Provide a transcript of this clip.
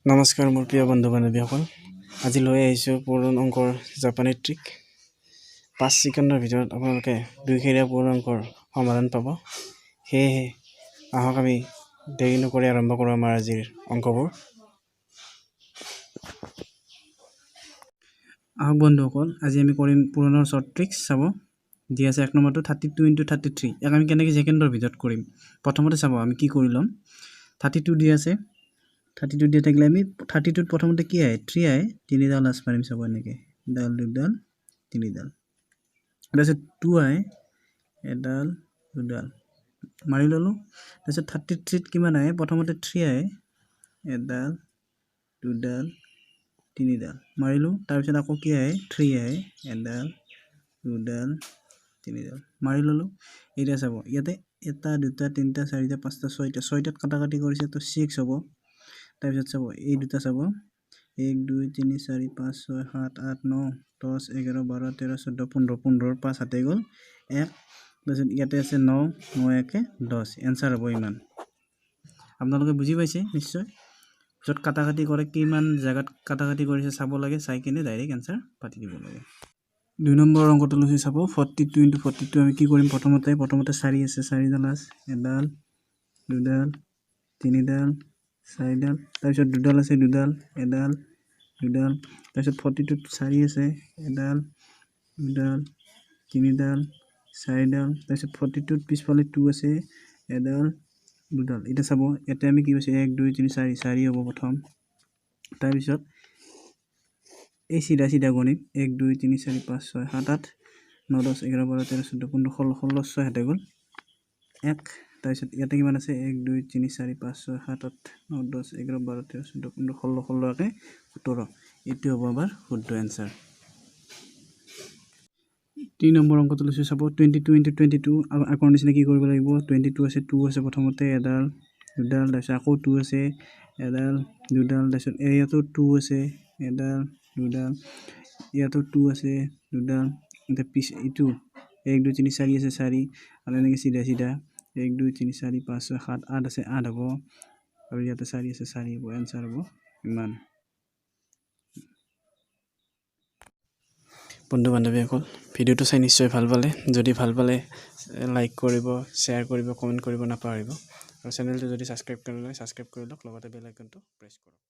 নমস্কাৰ মোৰ প্ৰিয় বন্ধু বান্ধৱীসকল, আজি লৈ আহিছোঁ পূৰণ অংকৰ জাপানী ট্ৰিক। 5 ছেকেণ্ডৰ ভিতৰত আপোনালোকে দুইশৰীয়া পূৰণ অংকৰ সমাধান পাব। সেয়েহে আহক, আমি দেৰি নকৰি আৰম্ভ কৰোঁ আমাৰ আজিৰ অংকবোৰ। আহক বন্ধুসকল, আজি আমি কৰিম পূৰণৰ শ্বৰ্ট ট্ৰিক্স। চাব, দি আছে এক নম্বৰটো 32 ইণ্টু 33। ইয়াক আমি কেনেকৈ ছেকেণ্ডৰ ভিতৰত কৰিম? প্ৰথমতে চাব, আমি কি কৰি ল'ম। 32 দি আছে। 32 দি থাকিলে আমি 32ত প্ৰথমতে কি আহে? থ্ৰী আহে। তিনিডাল আঁচ মাৰিম। চাব, এনেকৈ এডাল, দুডাল, তিনিডাল। তাৰপিছত টু আহে, এডাল, দুডাল মাৰি ল'লোঁ। তাৰপিছত 33ত কিমান আহে? প্ৰথমতে থ্ৰী আহে, এডাল, দুডাল, তিনিডাল মাৰিলোঁ। তাৰপিছত আকৌ কি আহে? থ্ৰী আহে, এডাল, দুডাল, তিনিডাল মাৰি ল'লোঁ। এতিয়া চাব, ইয়াতে এটা, দুটা, তিনিটা, চাৰিটা, পাঁচটা, ছয়টা। ছয়টাত কাটা কাটি কৰিছে, তো ছিক্স হ'ব। তাৰপিছত চাব, এই দুটা চাব, এক, দুই, তিনি, চাৰি, পাঁচ, ছয়, সাত, আঠ, ন, 10, 11, 12, 13, 14, 15। 15ৰ পাঁচ হাতে গ'ল এক। তাৰপিছত ইয়াতে আছে ন, ন একে 10। এনচাৰ হ'ব ইমান। আপোনালোকে বুজি পাইছে নিশ্চয়। য'ত কাটা কাটি কৰে, কিমান জেগাত কাটা কাটি কৰিছে চাব লাগে। চাই কিনে ডাইৰেক্ট এনচাৰ পাতি দিব লাগে। দুই নম্বৰ অংকটো লৈছোঁ, চাব, 42 ইণ্টু 42। আমি কি কৰিম? প্ৰথমতে চাৰি আছে, চাৰিডাল আঁচ, এডাল, দুডাল, তিনিডাল, চাৰিডাল। তাৰপিছত দুডাল আছে, দুডাল, এডাল, দুডাল। তাৰপিছত 42ত চাৰি আছে, এডাল, দুডাল, তিনিডাল, চাৰিডাল। তাৰপিছত 42ত পিছফালে টু আছে, এডাল, দুডাল। এতিয়া চাব, ইয়াতে আমি কি পাইছোঁ? এক, দুই, তিনি, চাৰি। চাৰি হ'ব প্ৰথম। তাৰপিছত এই চিধা চিধা গণিত, এক, দুই, তিনি, চাৰি, পাঁচ, ছয়, সাত, আঠ, ন, 10, 11, 12, 13, 14, 15, 16। 16 ছয় হাতে গ'ল এক। তাৰপিছত ইয়াতে কিমান আছে? এক, দুই, তিনি, চাৰি, পাঁচ, ছয়, সাত, আঠ, ন, 10, 11, 12, 13, 14, 15, 16। 16 একে 17। এইটো হ'ব আমাৰ শুদ্ধ এনচাৰ। তিনি নম্বৰ অংকটো লৈছোঁ, চাব, 22 ইণ্টু 22। আগৰ নিচিনা কি কৰিব লাগিব? 22 আছে, টু আছে প্ৰথমতে, এডাল, দুডাল। তাৰপিছত আকৌ টু আছে, এডাল, দুডাল। তাৰপিছত ইয়াতো টু আছে, এডাল, দুডাল। ইয়াতো টু আছে, দুডাল। এতিয়া পিছ এইটো এক, দুই, তিনি, চাৰি আছে, চাৰি। আৰু এনেকৈ চিধা চিধা এক, দুই, তিনি, চাৰি, পাঁচ, ছয়, সাত, আঠ আছে, আঠ হ'ব। আৰু ইয়াতে চাৰি আছে, চাৰি হ'ব। এনচাৰ হ'ব ইমান। বন্ধু বান্ধৱীসকল, ভিডিঅ'টো চাই নিশ্চয় ভাল পালে। যদি ভাল পালে লাইক কৰিব, শ্বেয়াৰ কৰিব, কমেণ্ট কৰিব নাপাহৰিব। আৰু চেনেলটো যদি ছাবস্ক্ৰাইব কৰা নাই, ছাবস্ক্ৰাইব কৰি লওক, লগতে বেল আইকনটো প্ৰেছ কৰক।